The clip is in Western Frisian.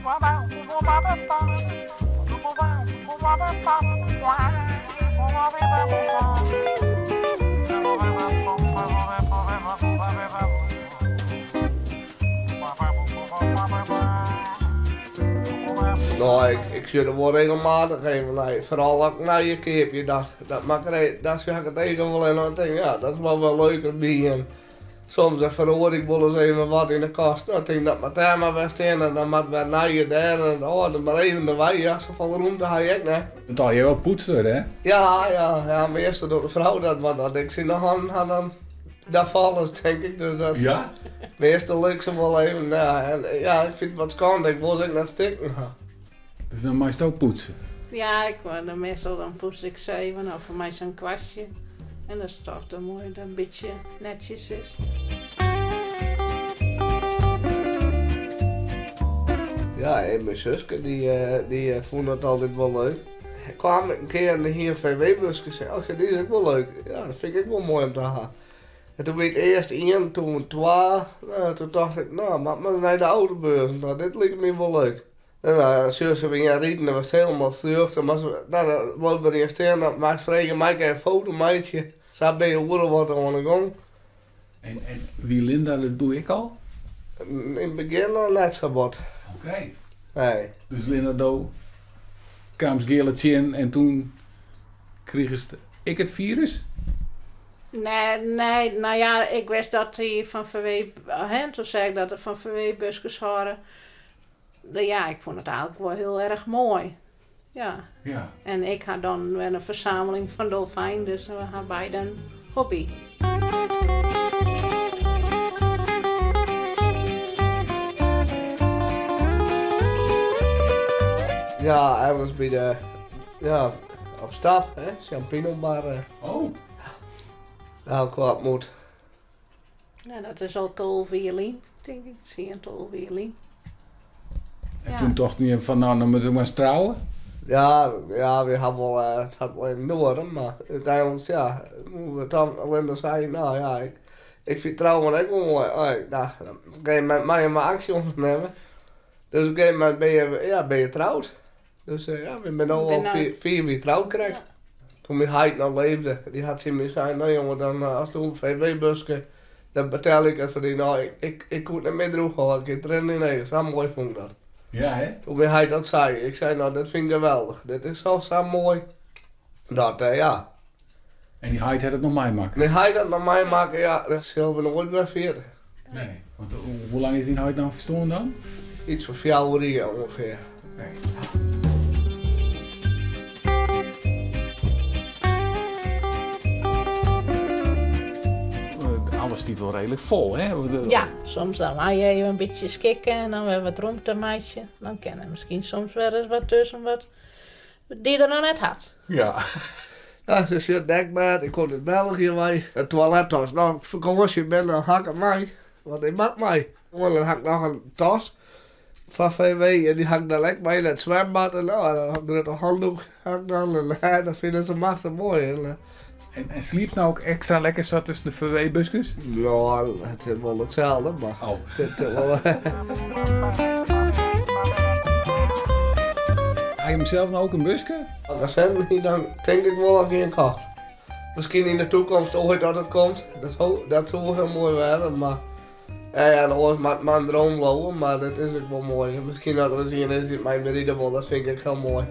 No, ik sjoch der wol regelmatich even nei. Foaral as ik nije keapje, dat, dat mak ik, dan sjoch ik it even wol en dan tink ik, ja, dat is wol wer leuk derby. En soms dan feroarje ik wolris even wat yn de kast. No, ik tink dat moat dêr mar wer stean en dan moat wer nije dêr en it âlde mar even derwei. Ja, safolle rûmte ha je ek net. It allegear wel poetst wurde, hè? Ja, ja, ja, meastal docht de frou dat, want as ik se yn de hannen ha, dan dan falle se, tink ik. Dus dat, Ja? meastal lukt se wol even. Ja, en ja, ik fyn it wat skande, ik wol se ek net stikken ha. Dus dan meist ook poetse? Ja, ik, dan meastal dan poets ik ze even, of mei sa'n kwastje. En dat is toch dan moai dat in bytsje netsjes is. Ja, en myn suske dy, dy fûn dat altyd wol leuk. Ik kwam in kear en hie in VW-buske, sei, oh, dy is ek wol leuk. Ja, dat fyn ik ek wol moai om te ha. En toen wie it earst ien, toen twa, no, toen tocht ik, no, moat mar nei de autobeurs, no, dit liket my wol leuk. En dan sjoch se wer riden, dan was it hielendal sljocht. Dan moast, no, dan bliuwt der ien stean, dan waard frege, mei ik even in foto meitsje? Sa binne je oeral wat oan de gong. En, en wie Linda der doe ek al? Yn it begjin noch net sa bot. Oké. Nee. Dus Linda, do kaamst Geale tsjin en toen krigest ek it firus? Nee, nee, no ja, ik wist dat hy fan VW, hè, toen sei ik dat er fan VW-buskes hâlde. Ja, ik fûn it eigentlik wol hiel erch moai. Ja. Ja. En ik ha dan wer in fersameling fan dolfijnen, dus we ha beide in hobby. Ja, ergens by de, ja, op stap, hè, Champino bar. Oh. Dêr ha ik wol ontmoet. Ja, dat is al 12 jier lyn, tink ik. 10, 12 jier lyn. En ja. toen tochten je fan, no, dan moat ik mar ris trouwe? Ja, ja, we ha wol, uh, it hat wol even duorre, mar úteinlik, ja, we dan Linda sei, no ja, ik, ik fyn trouwen ek wol moai. Oh, ik dacht, op in gegeven momint moatte je mar aksje ûndernimme. Dus op in gegeven momint binne je, ja, binne je troud. Dus uh, ja, we binne no al 4 jier troud krekt. Ja. Toen myn heit noch leefde, dy hat tsjin my sein, no jonge, dan eh, ast in VW-buske, dan betelje ik it foar dy. No, ik, ik, ik koe it net mear droech hâlde, ik hie triennen yn de eagen, sa moai fûn ik dat. Ja, hè? Toen myn heit dat sei, ik sei, no, dit fyn ik geweldich, dit is sa, sa moai. Dat, uh, ja. En dy heit hat it noch meimakke? Myn heit hat it noch meimakke, ja. Dat sille we noait wer ferjitte. Nee, want hoe lang is dyn heit no ferstoarn dan? Iets fan 4 jier ûngefear. Nee. Alles stiet wol reedlik fol, hè? Ja, soms dan moatte je even in bytsje skikke en dan wer wat romte meitsje. Dan kin der miskien soms wer ris wat tusken wat dy't er noch net hat. Ja. Ja, se sjocht dekbêd, ik kom út België wei. De toilettas, no, ik fakânsje bin, dan ha ik it mei. Want ik moat mei. En dan ha ik noch in tas fan VW en dy ha ik dan ek mei nei it swembad en no, in grutte handoek ha ik dan en dat fine se machtich moai. En, en sliepst no ek ekstra lekker sa tusken de VW-buskes? No, it is wol itselde, mar oh. it is wol. Ha je him sels no ek in buske? As ik sinten hie, dan tink ik wol dat ik ien kocht. Miskien yn de toekomst oait dat it komt. Dat, dat soe wol hiel moai wêze, mar ja, ja, oars moat mar in droom bliuwe, mar dat is ek wol moai. Miskien dat der ris ien is dy't mei my ride wol, dat fyn ik ek hiel moai.